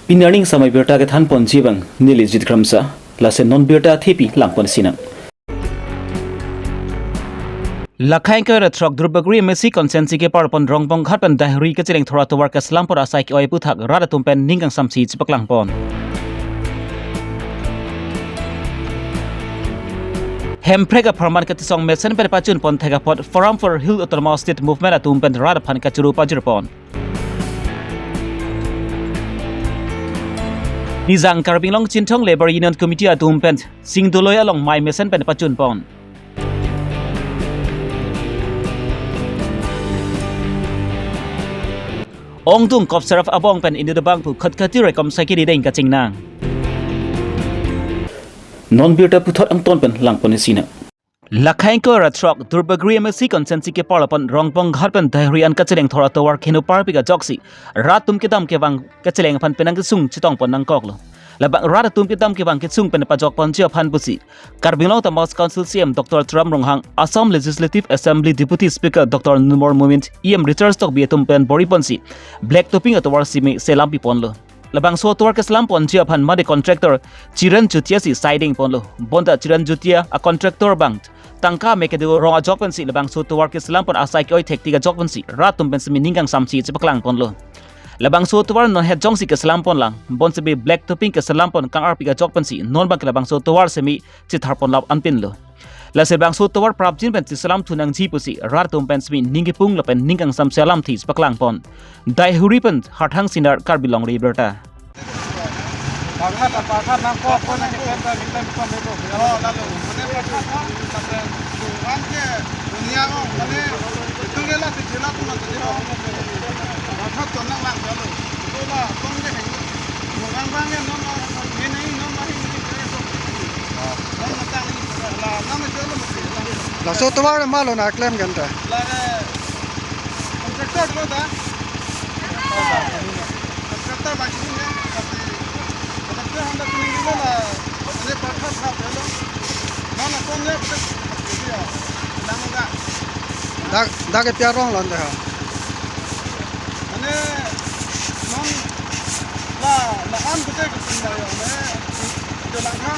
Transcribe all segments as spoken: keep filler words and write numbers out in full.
Pini arni samai birta kethan ponji abang neli Jit Kramsa, lason non birta thepi lang ponsinang. Lakhai ingkoi ra throk Duarbagori M A C constituency kepar pon Rongbong Ghat pen Daihuri kacheleng thor atovar keselam pon asai ke-oi aputhak rat atum pen ning kangsamsi chepaklang pon. Hemprek apharman kachesong mesen pen pachun pon thek apot Forum for Hill Autonomous State Movement atum pen rat aphan kachoro pajir pon. Nijang Karbi Anglong Chinthong Labour Union Committee atum pen Singdoloi along mei mesen pen pachun pon. Ongdung Kopserap abong pen inut abangphu khatkhati rekom saikiri deng kachingnang. Non birta puthot angton pen lang ponsinang. Lakhai ingkoi ra throk Duarbagori M A C constituency kepar pon Rongbong Ghat pen Daihuri an kacheleng thor atovar kheno parpik ajoksi rat atum kedam kevang kacheleng aphan penang kesung chetong pon nangkoklo. Labang rat atum kedam kevang kesung pen pajok ponji aphan pusi Karbi Anglong Autonomous Council C E M Doctor Tuliram Ronghang, Assam Legislative Assembly Deputy Speaker Doctor Numal Momin, E M Richard Tokbi atum pen bor-i ponsi black topping atovar simi selam pi ponlo. Labangso atovar keselam ponji aphan mate contractor Chiran Jutia si sai deng ponlo. Bonta Chiran Jutia a contractor abang tangka me kedo rong ajok pensi labangso atovar keselam pon asai ke-oi thektik ajok pensi rat atum pen simi ning kangsamsi chepaklang ponlo. Labangso atovar non het jongsi keselam pon lang, bonsebe black topping keselam pon kang-arpik ajok pensi non abang ke labangso atovar simi chethar pon lap anpinlo. Lasi labangso atovar prapjin pen cheselam thu nangji pusi rat atum pen simi ning kepung lapen ning kangsamsi alamthe chepaklang pon. Daihuri pen Harthang Singnar, Karbi Longri Abirta. Pakat, pakat nangkok, kok nang kepen ta, kepen kok bedo. Oh, lalu, mane pakat, sampai tuan ke dunia ko, mane itu dia lah, sejela tu mati dia. Pakat tu nang lang lalu. Itu lah, tuan ke ini. Bukan bang ya, non, ini, non, ini, ini, ini, non, matang ini, lah, nama jual mesti. Laso atovar ma lo nangklem kan ta? Lah, kontraktor lo ta. Kontraktor ba sini ya, tapi kontraktor Honda sini dulu lah. Ini pakat, pakat, ya lo. Mana kau ni, ya, lang enggak? Dak, dak ke piarong lon deh ha. Mane non la, la-an kute kute la yo, ne. Jalan ha,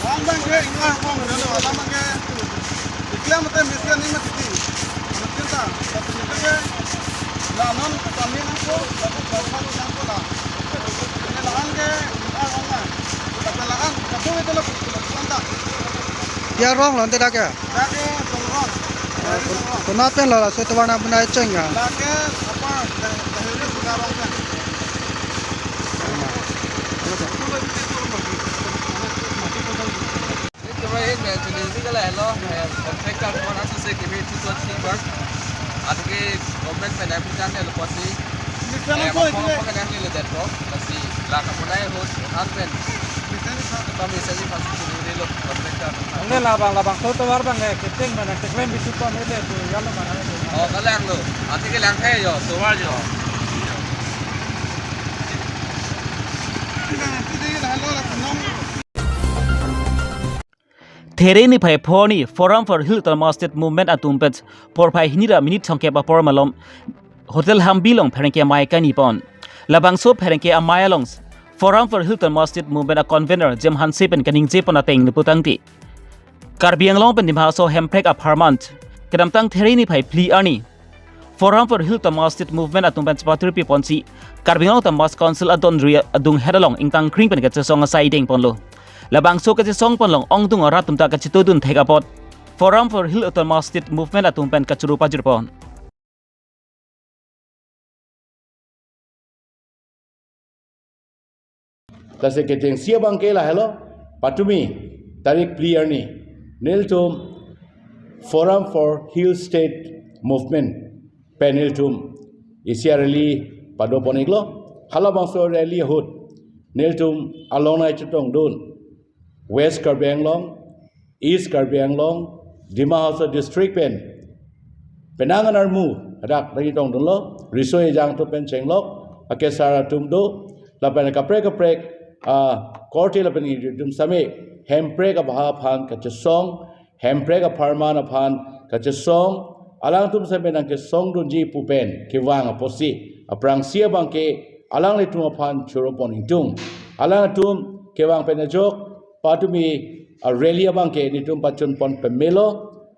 la-an bang ke, ingwa kong, ne, la-an bang ke. Ikla mate mesti ni mati. Mungkin ta, tapi ni ke, la non kami nangko, la ko, la ko, la ko la. Ne la-an ke, ingwa kong la. Tapi la-an, kapu itu la, la, la, la. Piarong lon te dak ke? Dak ke Tongrong. Ko-, konat pen lo laso atovar nang bunai cheng ya? Dak ke apa, Dah-, Daihuri Sudarong pen. Ini cuma ini, ini kalau lo, kontrak kan, mana sih, kimi itu tuh sih, Bang. Atau ke government pen yang kita nih, lepas sih. Ini kan Eh, apa apa, ini? Apa kan yang ini lihat, Bro? Lasi, la kapunai ahut, han pen. Ini kan apa? Kami sini pas sini lo, kontrak kan. Ang ne labang, labangso atovar bang, eh, kecheng mana, keklem bisu pon ele tu, ya lo mana tu. Oh, kalang lo. Ati ke lang hai yo, atovar yo. Tidak, tidak, tidak, halo, lah, kenong. There niphai pho arni Forum for Hill Autonomous State Movement atum pen porphai hini ra minute thomkep apor malom Hotel Hambi along pherangke amei kani pon. Labangso pherangke amei along Forum for Hill Autonomous State Movement a convener Jem Hanse pen kaningje pon ateng niputangte, Karbi Anglong pen Dima Hasao Hemprek apharman kedamtang there niphai phli arni Forum for Hill Autonomous State Movement atum pen chepatir pi ponsi Karbi Anglong Autonomous Council adon ri adung het along ingtang kring pen kachesong asai deng ponlo. Labangso kachesong pon along ongdung arat atum ta kachetudun thek apot Forum for Hill Autonomous State Movement atum pen kachoro pajir pon. Lasi kechengsi abang ke lahelo, patumi tarik phli arni nelitum Forum for Hill State Movement pen nelitum isi a-rally pado pon iklo. Halabangso rally ahut nelitum along nai chetongdun West Karbi Anglong, East Karbi Anglong, Dima Hasao District pen penang an armu hadak lagi tongdunlo, riso ejang atum pen chenglok, akesar atum do, lapen kaprek kaprek, ah, korte lapen ingri atum same, Hemprek abaha aphan kachesong, Hemprek apharman aphan kachesong, alangtum same nangkesongdunji pu pen kevang apotsi aphrangsi abangke alanglitum aphan choro pon ingtung. Alangtum kevang pen ajok patumi a rally abangke netum pachun pon pemelo,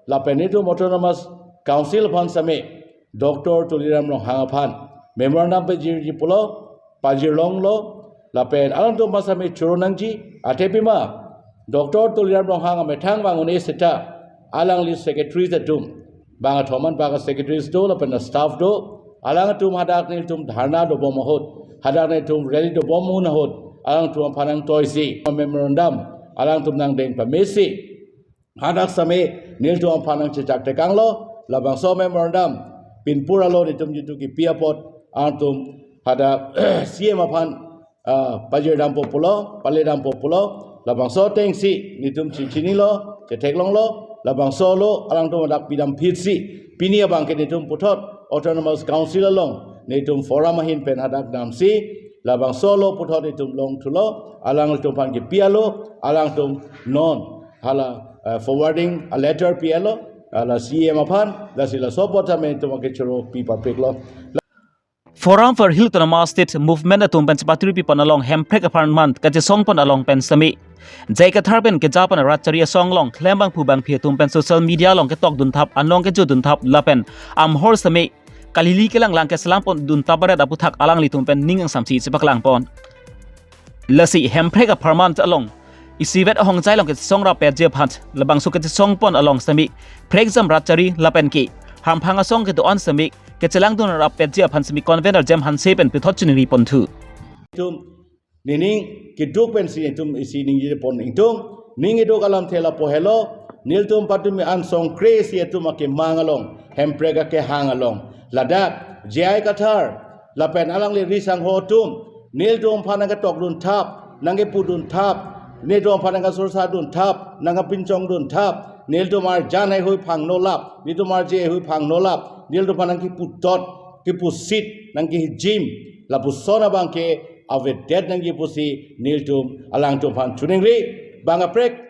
lapen netum Autonomous Council aphan same Doctor Tuliram Ronghang aphan memorandum pajirji pulo, pajirlonglo, lapen alangtum aphan same choro nangji. Athe pima Doctor Tuliram Ronghang amethang vang un-e seta alangli secretaries atum, bang athom an bang secretaries do lapen staff do, alangtum hadak nelitum dharna dobom ahut, hadak nelitum rally dobom ahut alangtum aphan nangtoisi memorandum alangtum nangdeng pamesi hadak same nelitum aphan nangchechak tekanglo. Labangso memorandum pinpur alo netum jitu kipi apot alangtum hadak C M aphan ah, pajirdampo pulo, paledampo pulo, labangso atengsi netum chichinilo, chetheklonglo, labangso lo alangtum hadak pidam phitsi pini abangke netum puthot Autonomous Council along netum forum ahin pen hadak damsi, labangso lo puthot netum longthulo, alangtum aphan kipi alo, alangtum non hala, eh, forwarding a letter pilo, hala C M aphan, lasi laso apot same netum akechoro pi papiklo. Forum for Hill Autonomous State Movement atum pen chepaturi pi pon along Hemprek apharman kachesong pon along pen sitame J I Kathar pen keja pon arat chari asong along klem bangphu bangphi atum pen social media along ketok dunthap, anong kejo dunthap lapen amhor sitame kalili kelanglang keselam pon dunthap arat aputhak alanglitum pen ning ingsamsi chepaklang pon. Lasi Hemprek apharman along isivet ahongjai along kachesong rap petji aphan, labangso kachesong pon along sitame prekjam rat chari lapen ke hamphang asong kedo-an sitame kachelang dun rap petji aphan sitame convener Jem Hanse pen puthot chiningri ponthu. Netum nening keduk pensi netum isi ningje pon ingtung. Ning keduk alamthe lapu helo, nelitum patumi an songkre isi atum akemang along, Hemprek akehang along, ladak J I Kathar lapen alangli risangho atum nelitum aphan nangketok dunthap, nangkepu dunthap, nelitum aphan nangkasursa dunthap, nangkapinchong dunthap, nelitum arjan haihui phang nolap, nelitum arje haihui phang nolap, nelitum aphan nangkepu dot, kepu sit, nangkehijim, lapuson abangke avedet nangji pusi nelitum alangtum aphan chiningri. Bang kaprek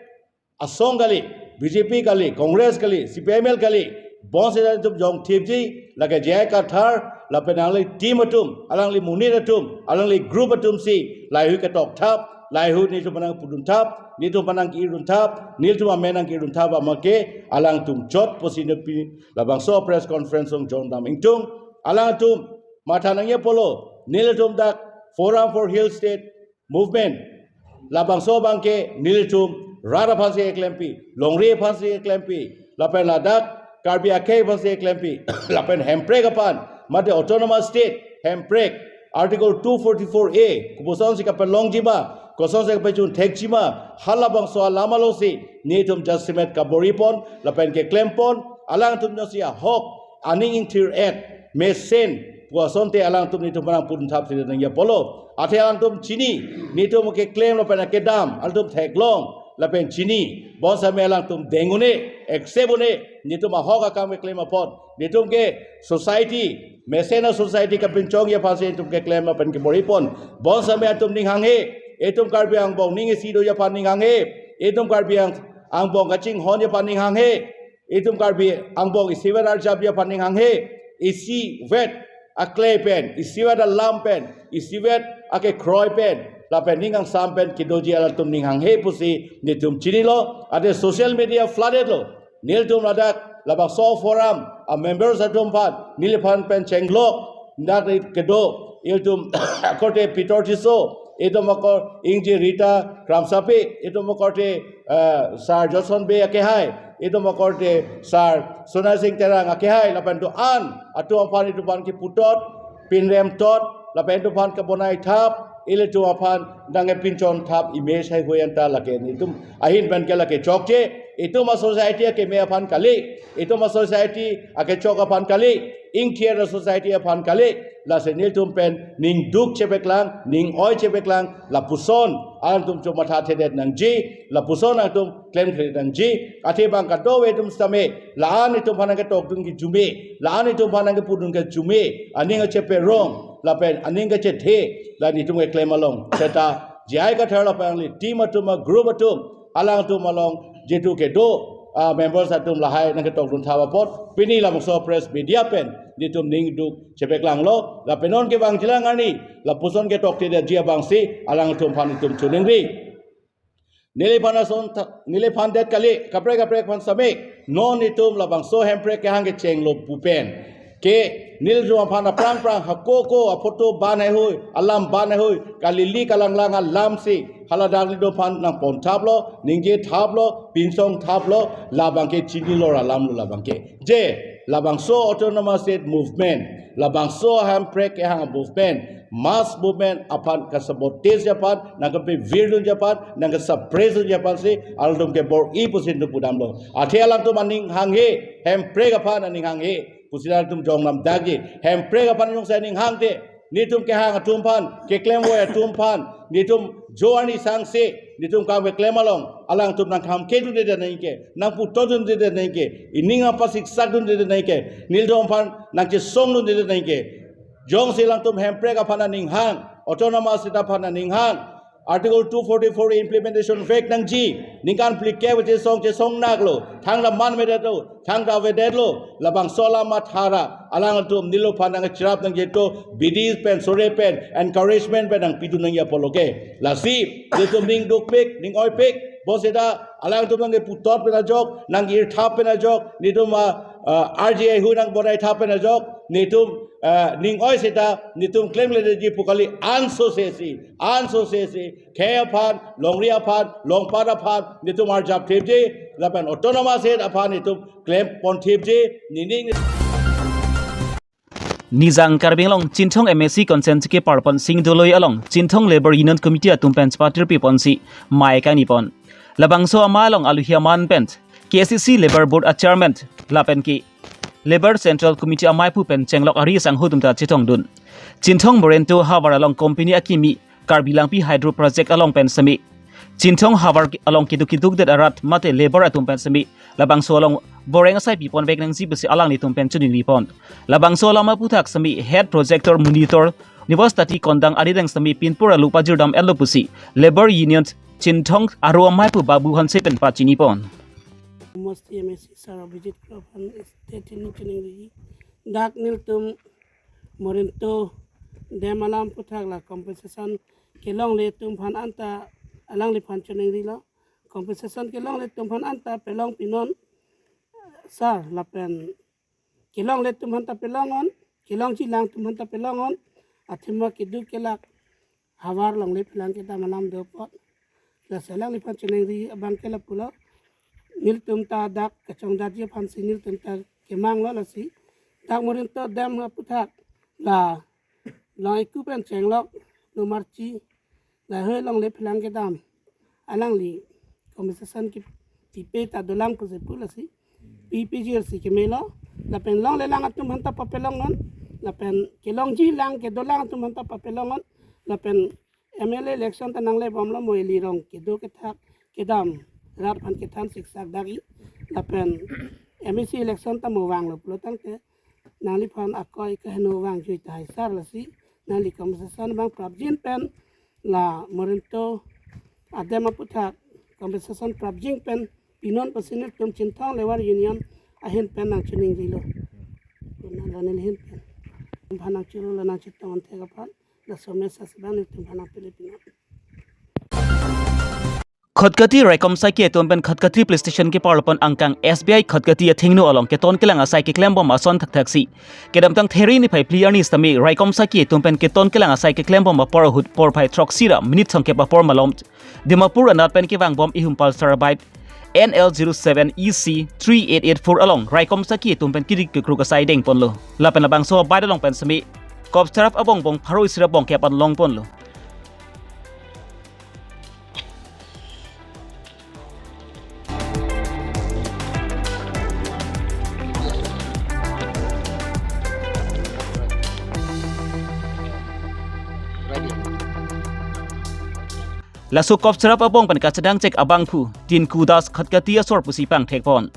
asong kali, B J P kali, Congress kali, C P I M L kali, bonseta netum jongthipji, lake J I Kathar lapen alangli team atum, alangli monit atum, alangli group atumsi laheihui ketokthap, laheihui netum aphan nangpudunthap, netum aphan nangke-ir dunthap, netum amen nangke-ir dunthap abangke alangtum chot pusi nepi labangso press conference along jongdam ingtung. Alangtum matha nangji apotlo, nelitum dak Forum for Hill State Movement, labangso abangke nelitum rat aphansi keklempi, longri aphansi keklempi, lapen ladak Karbi akhei aphansi keklempi, lapen Hemprek aphan, mate Autonomous State, Hemprek, Article two forty-four A, kopusonsi kapalongji ma, kosonsi kapachun thekji ma, halabangso alam alongsi netum jasemet kabor-i pon, lapen keklem pon, alangtum jongsi ahok aning ingthir-et mesen pu asonte alangtum netum aphan nangpudunthap si nangji apotlo. Athe alangtum chini, netum keklem lapen akedam alangtum theklong lapen chini, bonseta alangtum deng un-e, accept un-e, netum ahok akam keklem apot, netum ke society, mesen a-society kapinchongji aphansi netum keklem lapen kebor-i pon. Bonseta atum ning hanghe, itum Karbi angbong ning isi doji aphan ning hanghe, itum Karbi ang-, angbong kachinghonji aphan ning hanghe, itum Karbi angbong isivet arjapji aphan ning hanghe, isivet aklei pen, isivet alam pen, isivet akekroi pen, lapen ning kangsam pen kedoji alangtum ning hanghe pusi netum chinilo. Athe social media flooded lo. Nelitum ladak labangso forum a-members atum aphan, neliphan pen chenglok, dak kedo, ilitum akorte Peter Tisso, itum akor ingje Rita Kramsapi, itum akorte, eh, Sir Johnson Bey akehai, itum akorte Sir Sonal Singh Terang akehai, lapen do-an atum aphan itum aphan kepu tot, pinrem tot, lapen itum aphan kebonai thap, ilitum aphan nangkepinchon thap, image haihui anta lake netum ahin pen ke lake chokche, itum a-society akeme aphan kali, itum a-society akechok aphan kali, ingthir a-society aphan kali, lasi nelitum pen ning duk chepeklang, ning oi chepeklang, lapuson alangtum chomatha thedet nangji, lapuson alangtum klemkle nangji. Athe bang kadokave atum sitame, la-an itum aphan nangketok dun kejume, la-an itum aphan nangkepu dun kejume, aning acheperong, lapen aning kachethe, la netum keklem along seta J I Kathar lapen alangli team atum, a-group atum, alangtum along jitu kedo ah, members atum lahai nangketokdun thap apot pini labangso press media pen netum ning duk chepaklanglo, lapen non kevangjilang arni lapuson ketoktedetji abangsi alangtum aphan netum choningri. Neliphan ason tha-, neliphan det kali, kaprek kaprek aphan same, non netum labangso hemprek kehang kechenglo pu pen ke nelitum aphan aphrang phrang hako ako aphoto ban haihui, alam ban haihui, kalili kalanglang alamsi haladak netum aphan nangpon thaplo, ningje thaplo, pinsong thaplo, labangke chinilo ra alamlo labangke. Je, labangso autonomous state movement, labangso hemprek kehang movement, mass movement aphan kasabotage aphan, nangkapevirdunji aphan, nangkasuppressdunji aphansi alangtum kebor-i pusi netum pudamlo. Athe alangtum aning hanghe, hemprek aphan aning hanghe pusi alangtum jongnam dakji. Hemprek aphan jongsi aning hangte, netum kehang atum aphan, keklemvoi atum aphan, netum jo arni sangse netum kam keklem along alangtum nangkhamkhedundedet nangji ke, nangputotdundedet nangji ke, ining apasiksakdundedet nangji ke, nelitum aphan nangchesongdundedet nangji ke. Jongsi alangtum hemprek aphan aning hang, autonomous state aphan aning hang, Article two forty-four implementation vek nangji, ningkan phlikep chesong chesong naklo, thangta manmedetlo, thangta avedetlo, labangso alam mathara alangtum neliphan nangcherap nangjeto, bidi pen sore pen encouragement pen nangpidun nangji apotlo ke. Lasi netum ning dukpik, ning oipik, bonseta alangtum nangkeputot pen ajok, nangkirthap pen ajok, netum a, ah, R J I hu nangbonai thap pen ajok, netum, ah, ning oi seta netum klemkledetji pu kali, ansose si, ansose si, khei aphan, longri aphan, longpat aphan netum arjap thipji, lapen autonomous state aphan netum klempon thipji, nening. Nijang Karbi Anglong Chinthong M A C constituency keparpon Singdoloi along Chinthong Labour Union Committee atum pen chepatirpiponsi amei kangnipon. Labangso amei along aluhi aman pen K A C C Labour Board a Chairman lapen ke Labour Central Committee ameiphu pen chenglok ari asangho atum ta chetongdun. Chinthong Morento havar along company akimi Karbi Langpi Hydro Project along pen seme, Chinthong havar along keduk kedukdet arat mate labour atum pen seme, labangso along boreng asai pipon vek nangji pusi alanglitum pen choningripon. Labangso alam aputhak seme head projector monitor Nivas Tati Kondang arideng seme pinpur alu pajirdam-etlo pusi Labour Union Chinthong aro ameiphu Babu Hanse pen pachinipon. Mosti M A C sir Abhijit Kro aphan state ini chiningri. Dak nelitum Morento dam alam aputhak la compensation kelongle atum aphan anta alangliphan choningrilo. Compensation kelongle atum aphan anta pelong pinon sir, lapen kelongle atum aphan ta pelong non, kelongjilang atum aphan ta pelong non, athema keduk kelak havar longle phelang kedam alam do apot. Lasi alangliphan chiningri abang ke lapulo. Nelitum ta dak kachongdetji aphansi nelitum ta kemanglo lasi. Dak Morento dam aputhak la long eku pen chenglok, lo marchi, lahei longle phelang kedam alangli compensation kepipe ta dolang pusi pu lasi. P P G R C kemelo, lapen longlelang atum aphan ta papelong non, lapen kelongjilang kedolang atum aphan ta papelong non, lapen M L A election ta nanglebomlo, mo ili rong kedo kethak kedam rat aphan kethan siksak dagi, lapen M A C election ta mo vanglo pulo tangte nangliphan akoi keheno vangjui tahai sir lasi, nangli compensation abang prapjin pen la Morento adam aputhak compensation prapjin pen pinon pusi nelitum Chinthong Labour Union ahin pen nangchiningrilo. Kuna la neli ahin pen. Aphan nangchuru la nangchetong thek aphan, laso message abang nelitum aphan nangpili pinon. Khatkhati raikom asai ke atum pen Khatkhati police station keparpon angkang S B I Khatkhati athengno along keton kelang asai keklembom ason thakthaksi. Kedamtang There niphai phli arni sitame raikom asai ke atum pen keton kelang asai keklembom apor ahut porphai throksi ra minute thomkep apor malom Dimapur anat pen kevangbom ihum Pulsar bike N L zero seven E C three eight eight four along raikom asai ke atum pen kirik kekruk asai dengponlo. Lapen labangso bike along pen seme Cops Tharath abongbong pharo isi ra bongkep an longponlo. Laso Cops Tharath abong pen kachenangchek abangphu Tinku Das Khatkhati asor pusi pangthekpon.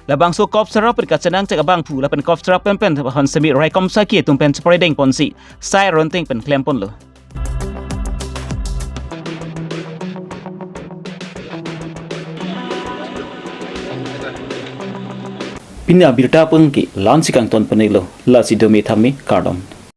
Labangso Cops Tharath pen kachenangchek abangphu lapen Cops Tharath pen pen aphan seme raikom asai ke atum pen chepore dengponsi sai ronteng pen klemponlo. Pini abirta pu ke la-ansi kangton pon-iklo, lasi dome tame, kardom.